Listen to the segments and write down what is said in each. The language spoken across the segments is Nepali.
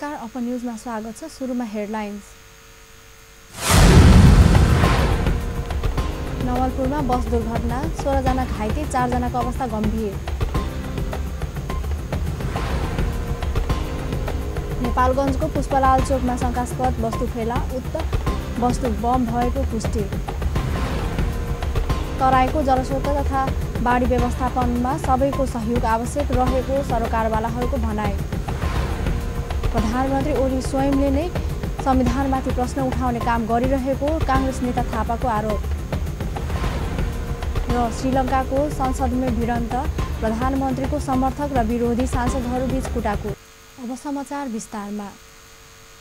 नमस्कार, अपन न्यूजमा स्वागत छ। सुरुमा हेडलाइन्स। नवलपुरमा बस दुर्घटना, 16 जना घाइते, 4 जनाको अवस्था गम्भीर। नेपालगञ्जको पुष्पलाल चोकमा शंकास्पद वस्तु फेला, उक्त वस्तु बम भएको पुष्टि। तराईको जलस्रोत तथा बाढी व्यवस्थापनमा सबैको सहयोग आवश्यक रहेको सरकारवालाहरूको भनाइ। प्रधानमन्त्री ओली स्वयंले नै संविधानमाथि प्रश्न उठाउने काम गरिरहेको काङ्ग्रेस नेता थापाको आरोप। र श्रीलङ्काको संसदमै भिडन्त, प्रधानमन्त्रीको समर्थक र विरोधी सांसदहरूबीच कुटाकुट। अब समाचार विस्तारमा।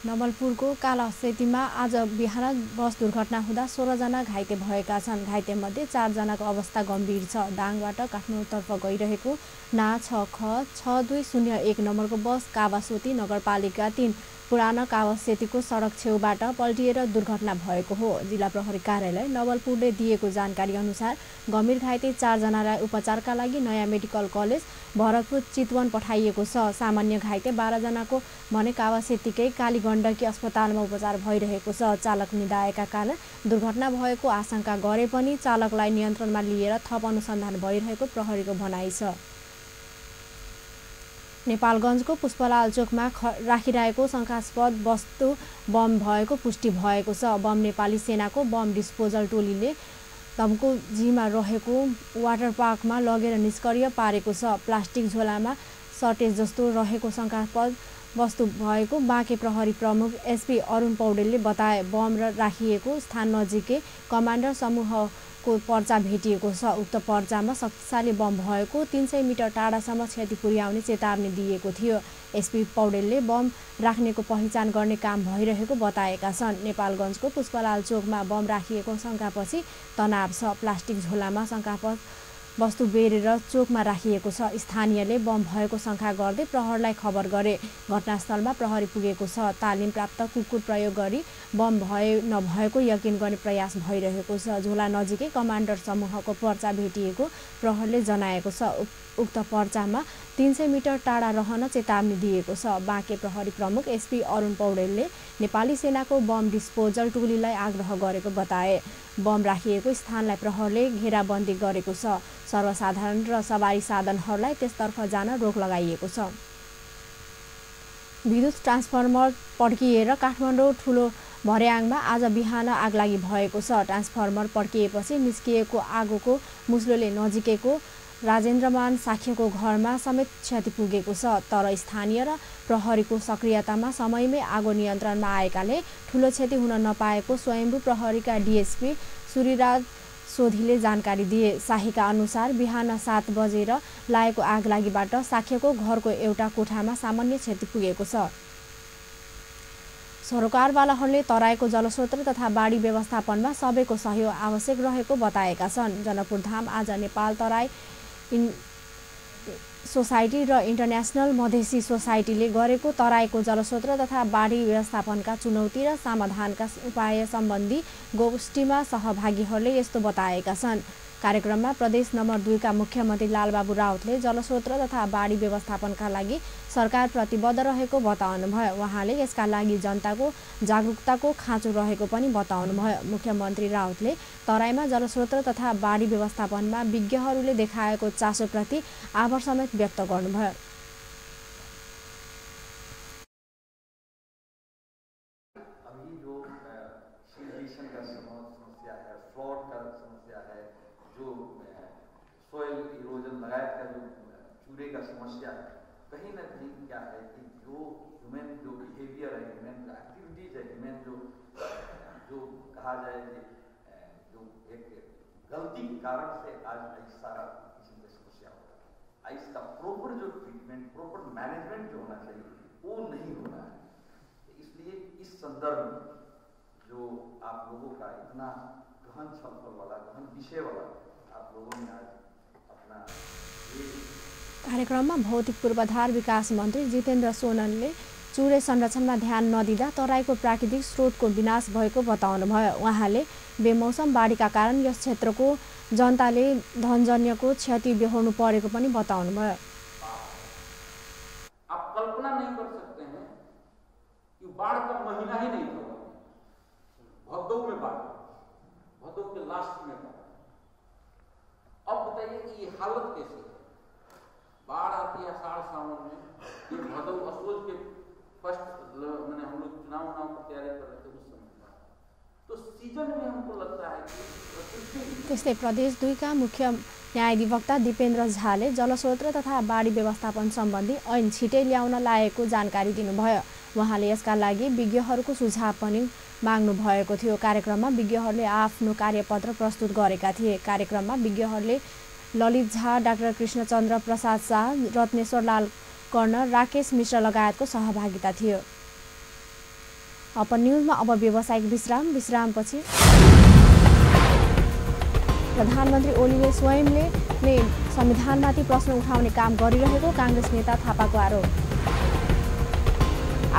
नवलपुरको कालासेतीमा आज बिहान बस दुर्घटना हुँदा 16 जना घाइते भएका छन्। घाइतेमध्ये 4 जनाको अवस्था गम्भीर छ। दाङबाट काठमाडौँतर्फ गइरहेको ना 6ख 6201 नम्बरको बस कावासोती नगरपालिका 3 पुरानो कावासेतीको सडक छेउबाट पल्टिएर दुर्घटना भएको हो। जिल्ला प्रहरी कार्यालय नवलपुरले दिएको जानकारी अनुसार गम्भीर घाइते 4 जनालाई उपचारका लागि नयाँ मेडिकल कलेज भरतपुर चितवन पठाइएको छ। सामान्य घाइते 12 जनाको भने कावासेतीकै कालीगण्डकी अस्पतालमा उपचार भइरहेको छ। चालक निदाएका कारण दुर्घटना भएको आशंका गरे पनि चालकलाई नियन्त्रणमा लिएर थप अनुसन्धान भइरहेको प्रहरीको भनाइ छ। नेपालगञ्जको पुष्पलाल चोकमा राखिरहेको शंकास्पद वस्तु बम भएको पुष्टि भएको छ। बम नेपाली सेनाको बम डिस्पोजल टोलीले तम्कुजीमा रहेको वाटर पार्कमा लगेर निष्क्रिय पारेको छ। प्लास्टिक झोलामा सर्टेज जस्तो रहेको शंकास्पद वस्तु भएको बाँके प्रहरी प्रमुख एसपी अरुण पौडेलले बताए। बम राखिएको स्थान नजिकै कमान्डर समूहको पर्चा भेटिएको छ। उक्त पर्चामा शक्तिशाली बम भएको 300 मिटर टाढासम्म क्षति पुर्याउने चेतावनी दिएको थियो। एसपी पौडेलले बम राख्नेको पहिचान गर्ने काम भइरहेको बताएका छन्। नेपालगञ्जको पुष्पलाल चोकमा बम राखिएको शंकापछि तनाव छ। प्लास्टिक झोलामा शंकास्पद वस्तु बेरेर चोकमा राखिएको छ। स्थानीयले बम भएको शंका गर्दै प्रहरीलाई खबर गरे। घटनास्थलमा प्रहरी पुगेको छ। तालिम प्राप्त कुकुर प्रयोग गरी बम भए नभएको यकिन गर्ने प्रयास भइरहेको छ। झोला नजिकै कमान्डर समूहको पर्चा भेटिएको प्रहरीले जनाएको छ। उक्त पर्चामा 300 मिटर टाढा रहन चेतावनी दिएको छ। बाँके प्रहरी प्रमुख एसपी अरुण पौडेलले नेपाली सेनाको बम डिस्पोजल टोलीलाई आग्रह गरेको बताए। बम राखिएको स्थानलाई प्रहरीले घेराबन्दी गरेको छ। सर्वसाधारण र सवारी साधनहरूलाई त्यसतर्फ जान रोक लगाइएको छ। विद्युत ट्रान्सफर्मर पड्किएर काठमाडौँ ठुलो भर्याङमा आज बिहान आगलागी भएको छ। ट्रान्सफर्मर पड्किएपछि निस्किएको आगोको मुस्लोले नजिकैको राजेन्द्रमान साख्यको घरमा समेत क्षति पुगेको छ। तर स्थानीय र प्रहरीको सक्रियतामा समयमै आगो नियन्त्रणमा आएकाले ठूलो क्षति हुन नपाएको स्वयम्भू प्रहरीका डीएसपी सूर्यराज सोधीले जानकारी दिए। शाहीका अनुसार बिहान 7 बजेर लागेको आगलागीबाट साख्यको घरको एउटा कोठामा सामान्य क्षति पुगेको छ। सरकारवालाहरूले तराईको जलस्रोत तथा बाढी व्यवस्थापनमा सबैको सहयोग आवश्यक रहेको बताएका छन्। जनकपुरधाम आज नेपाल तराई सोसाइटी र इन्टरनेसनल मधेसी सोसाइटीले गरेको तराईको जलस्रोत तथा बाढी व्यवस्थापनका चुनौती र समाधानका उपाय सम्बन्धी गोष्ठीमा सहभागीहरूले यस्तो बताएका छन्। कार्यक्रममा प्रदेश नम्बर 2 का मुख्यमन्त्री लालबाबु राउतले जलस्रोत तथा बाढी व्यवस्थापनका लागि सरकार प्रतिबद्ध रहेको बताउनुभयो। उहाँले यसका लागि जनताको जागरुकताको खाँचो रहेको पनि बताउनुभयो। मुख्यमन्त्री राउतले तराईमा जलस्रोत तथा बाढी व्यवस्थापनमा विज्ञहरूले देखाएको चासोप्रति आभार समेत व्यक्त गर्नुभयो। सोयल इरोजन लगायत का जो चूरे का समस्या है, कहीं ना कहीं क्या है कि जो ह्यूमन जो बिहेवियर है, ह्यूमन एक्टिविटीज है, ह्यूमन जो कहा जाए कि जो एक गलती के कारण से आज आइस सारा किस्म की समस्या होता है। आइस का प्रॉपर जो ट्रीटमेंट, प्रॉपर मैनेजमेंट जो होना चाहिए वो नहीं हो रहा है। इसलिए इस संदर्भ में जो आप लोगों का इतना गहन छलफल वाला, गहन विषय वाला आप लोगों ने आज कार्यक्रममा भौतिक पूर्वाधार विकास मन्त्री जितेन्द्र सोननले चुरे संरक्षणमा ध्यान नदिँदा तराईको प्राकृतिक स्रोतको विनाश भएको बताउनुभयो। उहाँले बेमौसम बाढीका कारण यस क्षेत्रको जनताले धनजन्यको क्षति बेहोर्नु परेको पनि बताउनुभयो। आप कल्पना नहीं कर सकते हैं बाढ़ का महीना ही नहीं था, भदौ में बाढ़, भदौ के लास्ट में बाढ़। अब बताइए कि ये हालत कैसी है? बाढ़ आती है आषाढ़ सावन में, ये भदौ असोज के फर्स्ट मैंने हम लोग चुनाव की तैयारी कर रहे थे उस समय, तो सीजन में हमको लगता है कि त्यस्तै प्रदेश 2 का मुख्य न्यायाधिवक्ता दिपेन्द्र झाले जलस्रोत तथा बाढी व्यवस्थापन सम्बन्धी ऐन छिटै ल्याउन लागेको जानकारी दिनुभयो। उहाँले यसका लागि विज्ञहरूको सुझाव पनि माग्नु भएको थियो। कार्यक्रममा विज्ञहरूले आफ्नो कार्यपत्र प्रस्तुत गरेका थिए। कार्यक्रममा विज्ञहरूले ललित झा, डाक्टर कृष्णचन्द्र प्रसाद शाह, रत्नेश्वर लाल कर्ण, राकेश मिश्र लगायतको सहभागिता थियो। अपन न्युजमा अब व्यावसायिक विश्रामपछि प्रधानमन्त्री ओलीले स्वयंले नै संविधानमाथि प्रश्न उठाउने काम गरिरहेको काङ्ग्रेस नेता थापाको आरोप।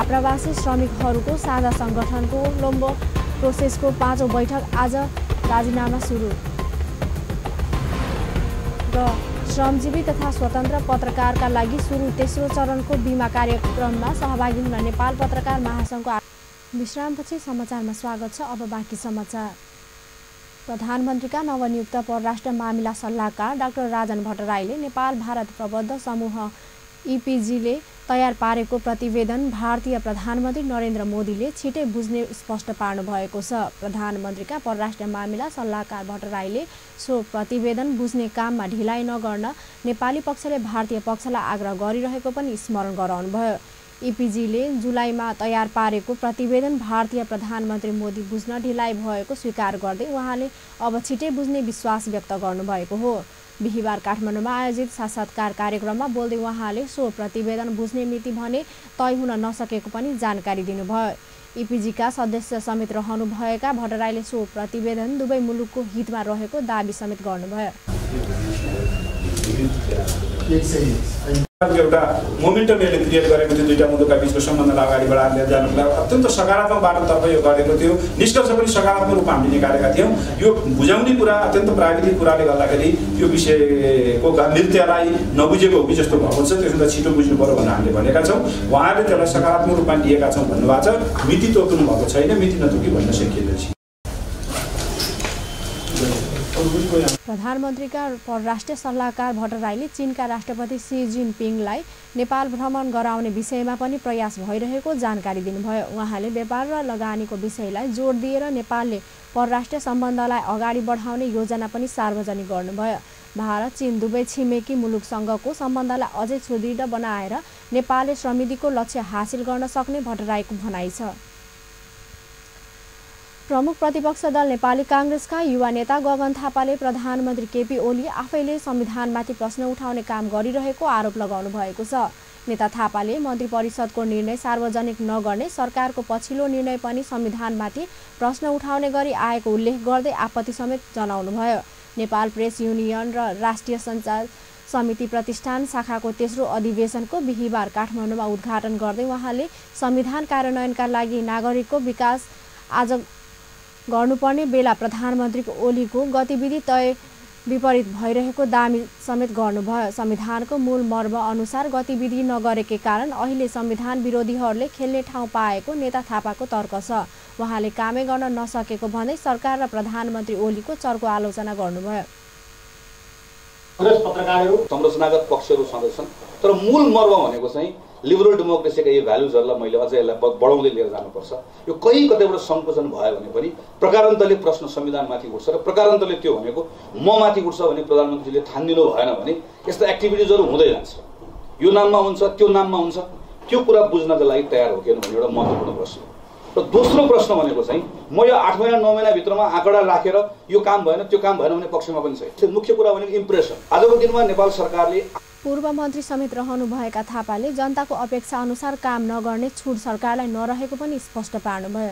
आप्रवासी श्रमिकहरूको साझा संगठनको लम्बो प्रोसेसको 5औं बैठक आज राजीनामा सुरु र श्रमजीवी तथा स्वतन्त्र पत्रकारका लागि सुरु तेस्रो चरणको बीमा कार्यक्रममा सहभागी हुन नेपाल पत्रकार महासङ्घको विश्रामपछि समाचारमा स्वागत छ। अब बाँकी समाचार। प्रधानमन्त्रीका नवनियुक्त परराष्ट्र मामिला सल्लाहकार डाक्टर राजन भट्टराईले नेपाल भारत प्रबन्ध समूह इपिजीले तयार पारेको प्रतिवेदन भारतीय प्रधानमन्त्री नरेन्द्र मोदीले छिटै बुझ्ने स्पष्ट पार्नु भएको छ। प्रधानमन्त्रीका परराष्ट्र मामिला सल्लाहकार भट्टराईले सो प्रतिवेदन बुझ्ने काममा ढिलाइ नगर्न नेपाली पक्षले भारतीय पक्षलाई आग्रह गरिरहेको पनि स्मरण गराउनुभयो। इपिजीले जुलाईमा तयार पारेको प्रतिवेदन भारतीय प्रधानमन्त्री मोदी बुझ्न ढिलाइ भएको स्वीकार गर्दै उहाँले अब छिटै बुझ्ने विश्वास व्यक्त गर्नुभएको हो। बिहिबार काठमाडौँमा आयोजित साक्षात्कार कार्यक्रममा बोल्दै उहाँले सो प्रतिवेदन बुझ्ने मिति भने तय हुन नसकेको पनि जानकारी दिनुभयो। इपिजीका सदस्य समेत रहनुभएका भट्टराईले सो प्रतिवेदन दुवै मुलुकको हितमा रहेको दाबी समेत गर्नुभयो। एउटा मोमेन्टम यसले क्रिएट गरेको थियो। दुईटा मुलुकका बीचको सम्बन्धलाई अगाडि बढाएर जानुलाई अत्यन्त सकारात्मक बाटोतर्फ यो गरेको थियो। निष्कर्ष पनि सकारात्मक रूपमा हामीले निकालेका थियौँ। यो बुझाउने कुरा अत्यन्त प्राविधिक कुराले गर्दाखेरि यो विषयको गम्भीरतालाई नबुझेको हो कि जस्तो भएको छ। त्यसभन्दा छिटो बुझ्नु पर्यो भनेर हामीले भनेका छौँ। उहाँले त्यसलाई सकारात्मक रूपमा लिएका छौँ भन्नुभएको छ। मिति तोक्नु भएको छैन, मिति नतोकी भन्न सकिँदैन। प्रधानमन्त्रीका परराष्ट्र सल्लाहकार भट्टराईले चीनका राष्ट्रपति सी जिनपिङलाई नेपाल भ्रमण गराउने विषयमा पनि प्रयास भइरहेको जानकारी दिनुभयो। उहाँले व्यापार र लगानीको विषयलाई जोड दिएर नेपालले परराष्ट्र सम्बन्धलाई अगाडि बढाउने योजना पनि सार्वजनिक गर्नुभयो। भारत चीन दुवै छिमेकी मुलुकसँगको सम्बन्धलाई अझै सुदृढ बनाएर नेपालले समृद्धिको लक्ष्य हासिल गर्न सक्ने भट्टराईको भनाइ छ। प्रमुख प्रतिपक्ष दल नेपाली काङ्ग्रेसका युवा नेता गगन थापाले प्रधानमन्त्री केपी ओली आफैले संविधानमाथि प्रश्न उठाउने काम गरिरहेको आरोप लगाउनु भएको छ। नेता थापाले मन्त्री परिषदको निर्णय सार्वजनिक नगर्ने सरकारको पछिल्लो निर्णय पनि संविधानमाथि प्रश्न उठाउने गरी आएको उल्लेख गर्दै आपत्ति समेत जनाउनुभयो। नेपाल प्रेस युनियन र राष्ट्रिय सञ्चार समिति प्रतिष्ठान शाखाको तेस्रो अधिवेशनको बिहिबार काठमाडौँमा उद्घाटन गर्दै उहाँले संविधान कार्यान्वयनका लागि नागरिकको विकास आज गर्नुपर्ने बेला प्रधानमन्त्री ओलीको गतिविधि तय विपरीत भइरहेको दाबी समेत गर्नुभयो। संविधानको मूल मर्म अनुसार गतिविधि नगरेकै कारण अहिले संविधान विरोधीहरूले खेल्ने ठाउँ पाएको नेता थापाको तर्क छ। उहाँले कामै गर्न नसकेको भन्दै सरकार र प्रधानमन्त्री ओलीको चर्को आलोचना गर्नुभयो। कांग्रेस पत्रकारहरू संरचनागत पक्षहरू छन्, तर मूल मर्म भनेको चाहिँ लिबरल डेमोक्रेसीका यो भ्यालुजहरूलाई मैले अझै यसलाई बढाउँदै लिएर जानुपर्छ। यो कहीँ कतैबाट सङ्कुचन भयो भने पनि प्रकारान्तले प्रश्न संविधानमाथि उठ्छ र प्रकारान्तले त्यो भनेको म माथि उठ्छ भने प्रधानमन्त्रीले ठानिदिनु भएन भने यस्ता एक्टिभिटिजहरू हुँदै जान्छ। यो नाममा हुन्छ, त्यो नाममा हुन्छ, त्यो कुरा बुझ्नका लागि तयार हो कि भन्ने एउटा महत्त्वपूर्ण प्रश्न हो। र दोस्रो प्रश्न भनेको चाहिँ म यो 8 महिना 9 महिनाभित्रमा आँकडा राखेर यो काम भएन त्यो काम भएन भने पक्षमा पनि छैन। मुख्य कुरा भनेको इम्प्रेसन। आजको दिनमा नेपाल सरकारले पूर्व मन्त्री समेत रहनुभएका थापाले जनताको अपेक्षा अनुसार काम नगर्ने छुट सरकारलाई नरहेको पनि स्पष्ट पार्नुभयो।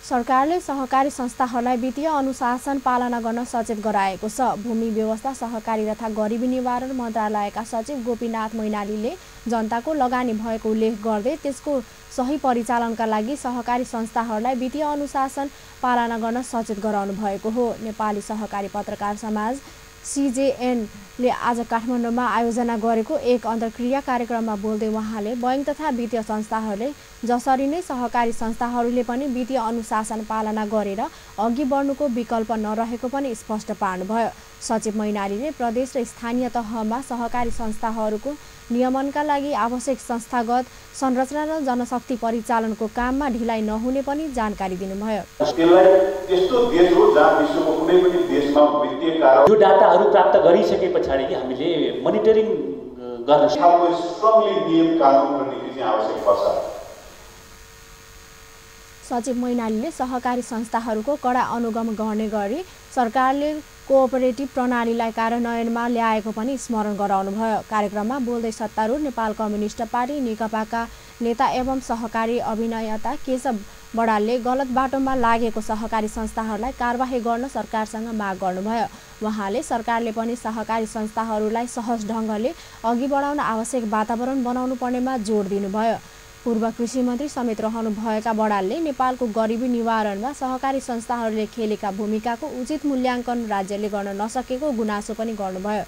सरकारले सहकारी संस्थाहरूलाई वित्तीय अनुशासन पालना गर्न सचेत गराएको छ। भूमि व्यवस्था, सहकारी तथा गरिबी निवारण मन्त्रालयका सचिव गोपीनाथ मैनालीले जनताको लगानी भएको उल्लेख गर्दै त्यसको सही परिचालनका लागि सहकारी संस्थाहरूलाई वित्तीय अनुशासन पालना गर्न सचेत गराउनु भएको हो। नेपाली सहकारी पत्रकार समाज CJN-ले आज काठमाडौँमा आयोजना गरेको एक अन्तर्क्रिया कार्यक्रममा बोल्दै उहाँले बैंक तथा वित्तीय संस्थाहरूले जसरी नै सहकारी संस्थाहरूले पनि वित्तीय अनुशासन पालना गरेर अघि बढ्नुको विकल्प नरहेको पनि स्पष्ट पार्नुभयो। सचिव मैनालीले प्रदेश र स्थानीय तहमा सहकारी संस्थाहरूको नियमनका लागि आवश्यक संस्थागत संरचना र जनशक्ति परिचालनको काममा ढिलाइ नहुने पनि जानकारी दिनुभयो। यो डाटाहरू प्राप्त गरिसके पछाडि हामीले मोनिटरिङ गर्न सचिव मैनालीले सहकारी संस्थाहरूको कडा अनुगमन गर्ने गरी सरकारले कोअपरेटिभ प्रणालीलाई कार्यान्वयनमा ल्याएको पनि स्मरण गराउनुभयो। कार्यक्रममा बोल्दै सत्तारूढ नेपाल कम्युनिस्ट पार्टी नेकपाका नेता एवं सहकारी अभियन्ता केशव बडालले गलत बाटोमा लागेको सहकारी संस्थाहरूलाई कारबाही गर्न सरकारसँग माग गर्नुभयो। उहाँले सरकारले पनि सहकारी संस्थाहरूलाई सहज ढङ्गले अघि बढाउन आवश्यक वातावरण बनाउनु पर्नेमा जोड दिनुभयो। पूर्व कृषि मन्त्री समेत रहनुभएका बडालले नेपालको गरिबी निवारणमा सहकारी संस्थाहरूले खेलेका भूमिकाको उचित मूल्याङ्कन राज्यले गर्न नसकेको गुनासो पनि गर्नुभयो।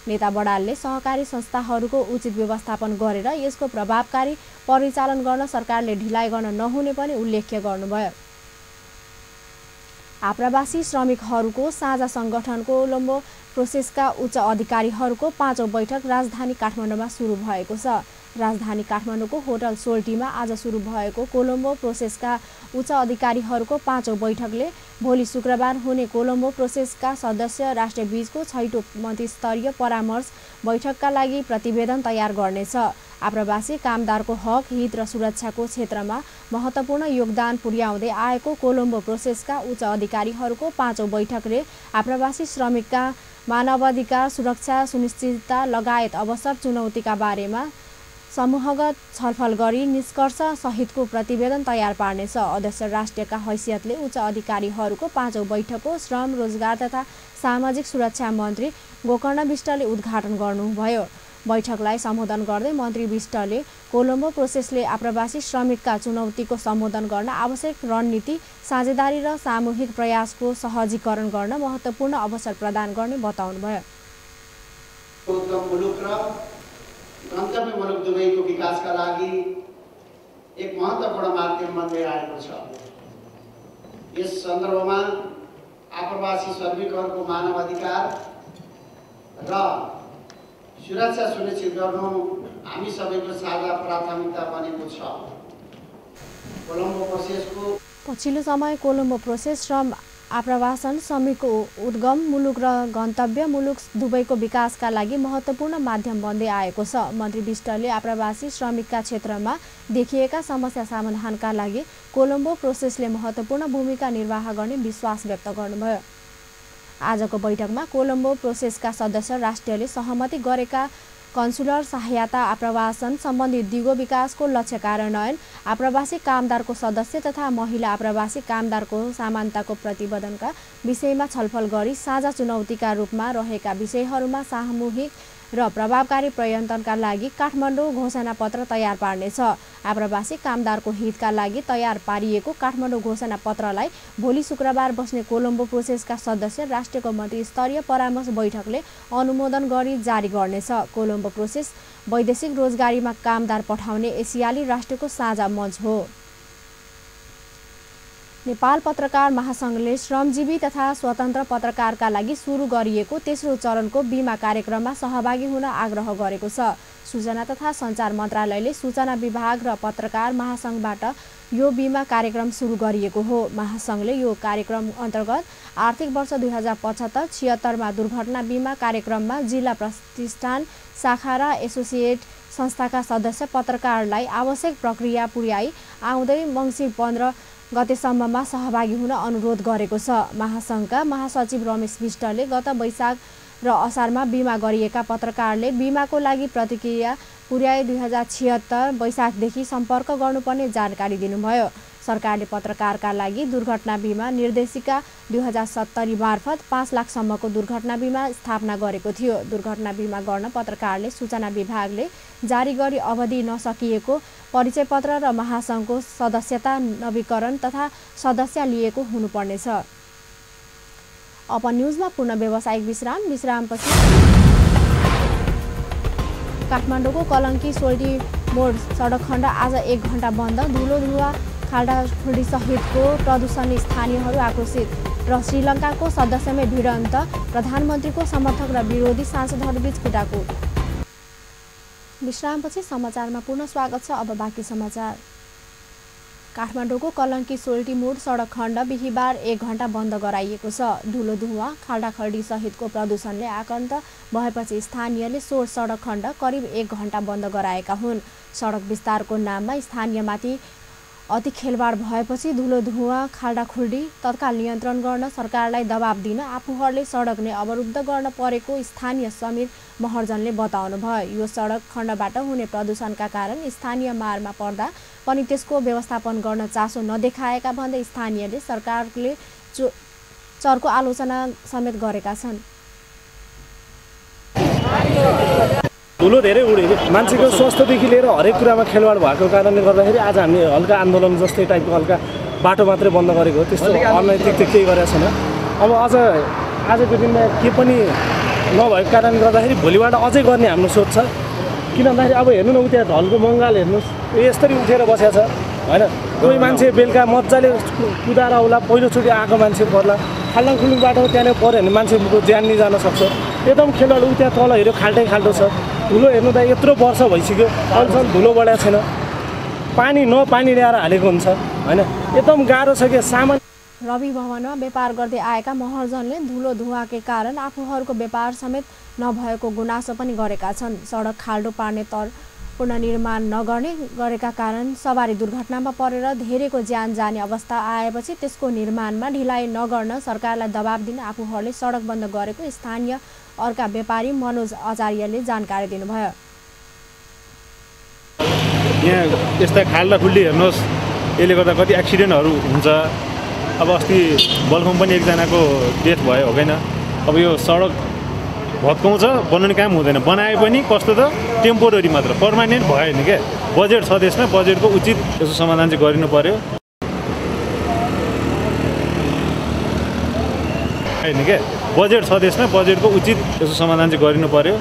नेता बडालले सहकारी संस्थाहरूको उचित व्यवस्थापन गरेर यसको प्रभावकारी परिचालन गर्न सरकारले ढिलाइ गर्न नहुने पनि उल्लेख गर्नुभयो। आप्रवासी श्रमिकहरूको साझा सङ्गठन कोलम्बो प्रोसेसका उच्च अधिकारीहरूको 5औं बैठक राजधानी काठमाडौँमा सुरु भएको छ। राजधानी काठमाडौँको होटल सोल्टीमा आज सुरु भएको कोलम्बो प्रोसेसका उच्च अधिकारीहरूको 5औं बैठकले भोलि शुक्रबार हुने कोलम्बो प्रोसेसका सदस्य राष्ट्रबीचको 6औं मन्त्रीस्तरीय परामर्श बैठकका लागि प्रतिवेदन तयार गर्नेछ। आप्रवासी कामदारको हक, हित र सुरक्षाको क्षेत्रमा महत्त्वपूर्ण योगदान पुर्याउँदै आएको कोलम्बो प्रोसेसका उच्च अधिकारीहरूको 5औं बैठकले आप्रवासी श्रमिकका मानवाधिकार, सुरक्षा सुनिश्चितता लगायत अवसर चुनौतीका बारेमा समूहगत छलफल गरी निष्कर्ष सहितको प्रतिवेदन तयार पार्नेछ। अध्यक्ष राष्ट्रका हैसियतले उच्च अधिकारीहरूको 5औं बैठकको श्रम, रोजगार तथा सामाजिक सुरक्षा मन्त्री गोकर्ण विष्टले उद्घाटन गर्नुभयो। बैठकलाई सम्बोधन गर्दै मन्त्री विष्टले कोलम्बो प्रोसेसले आप्रवासी श्रमिकका चुनौतीको सम्बोधन गर्न आवश्यक रणनीति, साझेदारी र सामूहिक प्रयासको सहजीकरण गर्न महत्त्वपूर्ण अवसर प्रदान गर्ने बताउनुभयो। गन्तव्य मुलुक दुवैको विकासका लागि एक महत्त्वपूर्ण माध्यम बन्दै आएको छ। यस सन्दर्भमा आप्रवासी श्रमिकहरूको मानवाधिकार र सुरक्षा सुनिश्चित गर्नु हामी सबैको साझा प्राथमिकता बनेको छ। कोलम्बो प्रोसेसको पछिल्लो समय कोलम्बो प्रोसेस श्रम आप्रवासन श्रमिकको उद्गम मुलुक र गन्तव्य मुलुक दुवैको विकासका लागि महत्त्वपूर्ण माध्यम बन्दै आएको छ। मन्त्री विष्टले आप्रवासी श्रमिकका क्षेत्रमा देखिएका समस्या समाधानका लागि कोलम्बो प्रोसेसले महत्त्वपूर्ण भूमिका निर्वाह गर्ने विश्वास व्यक्त गर्नुभयो। आजको बैठकमा कोलम्बो प्रोसेसका सदस्य राष्ट्रले सहमति गरेका कन्सुलर सहायता, आप्रवासन सम्बन्धी दिगो विकासको लक्ष्य कार्यान्वयन, आप्रवासी कामदारको सदस्य तथा महिला आप्रवासी कामदारको समानताको प्रतिबद्धता विषयमा छलफल गरी साझा चुनौतीका रूपमा रहेका विषयहरूमा सामूहिक र प्रभावकारी प्रयत्नका लागि काठमाडौँ घोषणापत्र तयार पार्नेछ। आप्रवासी कामदारको हितका लागि तयार पारिएको काठमाडौँ घोषणापत्रलाई भोलि शुक्रबार बस्ने कोलम्बो प्रोसेसका सदस्य राष्ट्रको मन्त्री स्तरीय परामर्श बैठकले अनुमोदन गरी जारी गर्नेछ। कोलम्बो प्रोसेस वैदेशिक रोजगारीमा कामदार पठाउने एसियाली राष्ट्रको साझा मञ्च हो। नेपाल पत्रकार महासङ्घले श्रमजीवी तथा स्वतन्त्र पत्रकारका लागि सुरु गरिएको तेस्रो चरणको बीमा कार्यक्रममा सहभागी हुन आग्रह गरेको छ। सूचना तथा सञ्चार मन्त्रालयले सूचना विभाग र पत्रकार महासङ्घबाट यो बीमा कार्यक्रम सुरु गरिएको हो। महासङ्घले यो कार्यक्रम अन्तर्गत आर्थिक वर्ष 2075-76मा दुर्घटना बीमा कार्यक्रममा जिल्ला प्रतिष्ठान, शाखा र एसोसिएट संस्थाका सदस्य पत्रकारलाई आवश्यक प्रक्रिया पुर्याई आउँदै मङ्सिर 15 गतेसम्ममा सहभागी हुन अनुरोध गरेको छ। महासङ्घका महासचिव रमेश विष्टले गत वैशाख र असारमा बीमा गरिएका पत्रकारले बीमाको लागि प्रतिक्रिया पुर्याए 2076 वैशाखदेखि सम्पर्क गर्नुपर्ने जानकारी दिनुभयो। सरकारले पत्रकारका लागि दुर्घटना बीमा निर्देशिका 2070 मार्फत 5 लाखसम्मको दुर्घटना बीमा स्थापना गरेको थियो। दुर्घटना बीमा गर्न पत्रकारले सूचना विभागले जारी गरी अवधि नसकिएको परिचय पत्र र महासङ्घको सदस्यता नवीकरण तथा सदस्य लिएको हुनुपर्नेछ। अब न्युजमा पूर्ण व्यावसायिक विश्रामपछि काठमाडौँको कलङ्की सोल्टी मोड सडक खण्ड आज 1 घण्टा बन्द। धुलो धुवा खाल्डाखुल्डी सहितको प्रदूषणले स्थानीयहरू आक्रोशित र श्रीलङ्काको सदस्यमै भिडन्त। प्रधानमन्त्रीको समर्थक र विरोधी सांसदहरूबीच कुटाकुट। विश्रामपछि समाचारमा पुनः स्वागत छ। अब बाँकी समाचार। काठमाडौँको कलङ्की सोल्टी मोड सडक खण्ड बिहिबार 1 घण्टा बन्द गराइएको छ। धुलो धुवा खाल्डाखल्डी सहितको प्रदूषणले आक्रान्त भएपछि स्थानीयले सो सडक खण्ड करिब 1 घण्टा बन्द गराएका हुन्। सडक विस्तारको नाममा स्थानीयमाथि अति खेलवाड भएपछि धुलो धुवा खाल्डाखुल्डी तत्काल नियन्त्रण गर्न सरकारलाई दबाब दिन आफूहरूले सडक नै अवरुद्ध गर्न परेको स्थानीय समीर महर्जनले बताउनु भयो। यो सडक खण्डबाट हुने प्रदूषणका कारण स्थानीय मारमा पर्दा पनि त्यसको व्यवस्थापन गर्न चासो नदेखाएका भन्दै स्थानीयले सरकारले चर्को आलोचना समेत गरेका छन्। धुलो धेरै उड्यो। मान्छेको स्वास्थ्यदेखि लिएर हरेक कुरामा खेलवाड भएको कारणले गर्दाखेरि आज हामी हल्का आन्दोलन जस्तै टाइपको हल्का बाटो मात्रै बन्द गरेको हो। त्यस्तो अनैतिक त केही गरेको छैन। अब आजको दिनमा के पनि नभएको कारणले गर्दाखेरि भोलिबाट अझै गर्ने हाम्रो सोच छ। किन भन्दाखेरि अब हेर्नु न उता ढलको मङ्गाल हेर्नुहोस् यसरी उठेर बसेको छ होइन। कोही मान्छे बेलुका मजाले कुदाएर आउला, पहिलोचोटि आएको मान्छे पर्ला, खाल्डाखुल्डी बाटो त्यहाँनिर पऱ्यो भने मान्छेको ज्यान नि जान सक्छ। एकदम खेलवाड उता तल हेऱ्यो खाल्टै खाल्टो छ। धुलो हेर्नु त यत्रो वर्ष भइसक्यो अहिलेसम्म धुलो बढाएको छैन। पानी ल्याएर हालेको हुन्छ होइन। एकदम गाह्रो छ कि सामान्य। रवि भवनमा व्यापार गर्दै आएका महर्जनले धुलो धुवाकै कारण आफूहरूको व्यापार समेत नभएको गुनासो पनि गरेका छन्। सडक खाल्डो पार्ने पुनर्निर्माण नगर्ने गरेका कारण सवारी दुर्घटनामा परेर धेरैको ज्यान जाने अवस्था आएपछि त्यसको निर्माणमा ढिलाइ नगर्न सरकारलाई दबाब दिन आफूहरूले सडक बन्द गरेको स्थानीय अर्का व्यापारी मनोज आचार्यले जानकारी दिनुभयो। यहाँ यस्ता खाल्डाखुल्डी हेर्नुहोस्, यसले गर्दा कति एक्सिडेन्टहरू हुन्छ। अब अस्ति बल्खुम पनि एकजनाको डेथ भयो हो होइन। अब यो सडक भत्काउँछ, बनाउने काम हुँदैन। बनाए पनि कस्तो त टेम्पोररी मात्र, पर्मानेन्ट भयो नि क्या। बजेट छ त्यसमा, बजेटको उचित यसको समाधान चाहिँ गरिनु पर्यो होइन क्या। बजेट छ त्यसमा, बजेटको उचित यसको समाधान चाहिँ गरिनु पर्यो।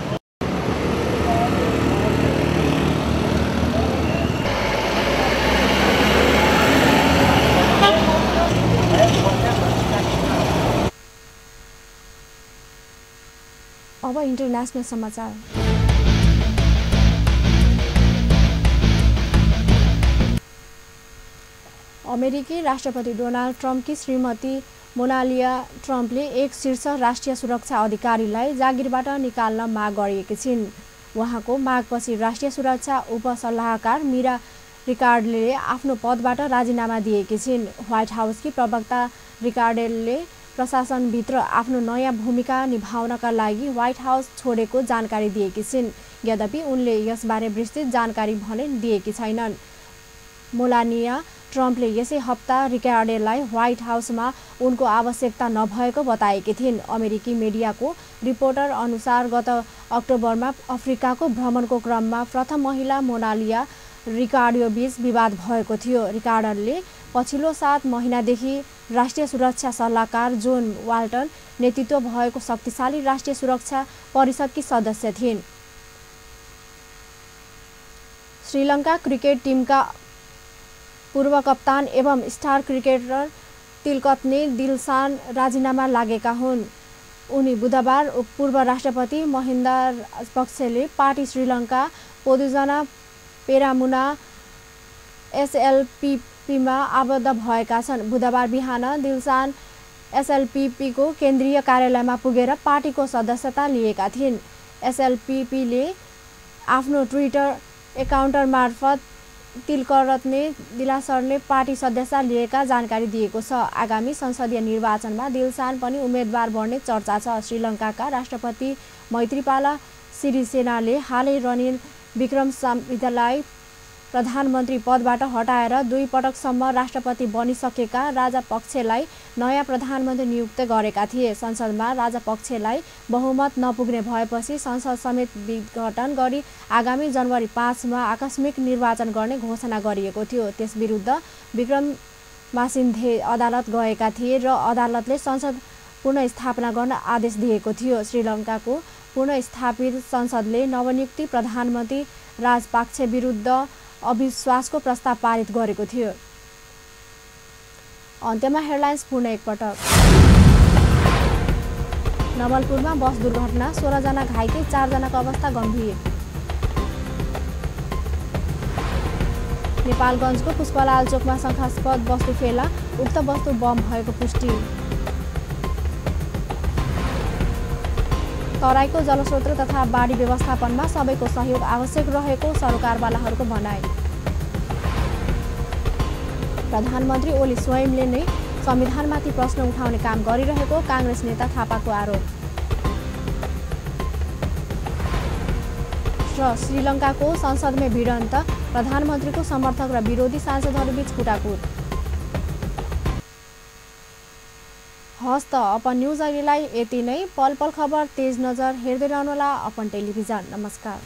अब इन्टरनेसनल समाचार। अमेरिकी राष्ट्रपति डोनाल्ड ट्रम्पकी श्रीमती मोनालिया ट्रम्पले एक शीर्ष राष्ट्रिय सुरक्षा अधिकारीलाई जागिरबाट निकाल्न माग गरेकी छिन्। उहाँको मागपछि राष्ट्रिय सुरक्षा उपसल्लाहकार मिरा रिकार्डले आफ्नो पदबाट राजीनामा दिएकी छिन्। व्हाइट हाउसकी प्रवक्ता रिकार्डेलले प्रशासनभित्र आफ्नो नयाँ भूमिका निभाउनका लागि व्हाइट हाउस छोडेको जानकारी दिएकी छिन्। यद्यपि उनले यसबारे विस्तृत जानकारी भने दिएकी छैनन्। मोलानिया ट्रम्पले यसै हप्ता रिकार्डेलाई व्हाइट हाउसमा उनको आवश्यकता नभएको बताएकी थिइन्। अमेरिकी मिडियाको रिपोर्टर अनुसार गत अक्टोबरमा अफ्रिकाको भ्रमणको क्रममा प्रथम महिला मोनालिया रिकार्डोबीच विवाद भएको थियो। रिकार्डले पछिल्लो 7 महिनादेखि राष्ट्रिय सुरक्षा सल्लाहकार जोन वाल्टन नेतृत्व भएको शक्तिशाली राष्ट्रिय सुरक्षा परिषदकी सदस्य थिइन्। श्रीलङ्का क्रिकेट टिमका पूर्व कप्तान एवं स्टार क्रिकेटर तिलकतने दिलशान राजीनामा लागेका हुन्। उनी बुधबार पूर्व राष्ट्रपति महिन्दा राजपक्षले पार्टी श्रीलङ्का पोदुजना पेरामुना एसएलपीमा आबद्ध भएका छन्। बुधबार बिहान दिलशान एसएलपीको केन्द्रीय कार्यालयमा पुगेर पार्टीको सदस्यता लिएका थिइन्। एसएलपीले आफ्नो ट्विटर एकाउन्ट मार्फत तिलकरत्ने दिलासरले पार्टी सदस्यता लिएका जानकारी दिएको छ। आगामी संसदीय निर्वाचनमा दिलशान पनि उम्मेदवार बन्ने चर्चा छ। श्रीलङ्काका राष्ट्रपति मैत्रीपाला सिरिसेनाले हालै रनिल विक्रमसिंघेलाई प्रधानमन्त्री पदबाट हटाएर 2 पटकसम्म राष्ट्रपति बनिसकेका राजापक्षेलाई नयाँ प्रधानमन्त्री नियुक्त गरेका थिए। संसदमा राजापक्षेलाई बहुमत नपुग्ने भएपछि संसद समेत विघटन गरी आगामी जनवरी 5 मा आकस्मिक निर्वाचन गर्ने घोषणा गरिएको थियो। त्यसविरुद्ध विक्रमसिंघे अदालत गएका थिए र अदालतले संसद पुनर्स्थापना गर्न आदेश दिएको थियो। श्रीलङ्काको पुनर्स्थापित संसदले नवनियुक्ति प्रधानमन्त्री राजपाक्से विरुद्ध अविश्वासको प्रस्ताव पारित गरेको थियो। अन्त्यमा हेडलाइन्स पुनः एकपटक। नवलपुरमा बस दुर्घटना, 16 जना घाइते, 4 जनाको अवस्था गम्भीर। नेपालगञ्जको पुष्पलाल चोकमा शङ्कास्पद वस्तु फेला, उक्त वस्तु बम भएको पुष्टि। तराईको जलस्रोत तथा बाढी व्यवस्थापनमा सबैको सहयोग आवश्यक रहेको सरकारवालाहरूको भनाइ। प्रधानमन्त्री ओली स्वयंले नै संविधानमाथि प्रश्न उठाउने काम गरिरहेको काङ्ग्रेस नेता थापाको आरोप। र श्रीलङ्काको संसदमै भिडन्त, प्रधानमन्त्रीको समर्थक र विरोधी सांसदहरूबीच कुटाकुट। हस् त अपन न्युज अहिलेलाई यति नै। पल पल खबर तेज नजर हेर्दै रहनुहोला अपन टेलिभिजन। नमस्कार।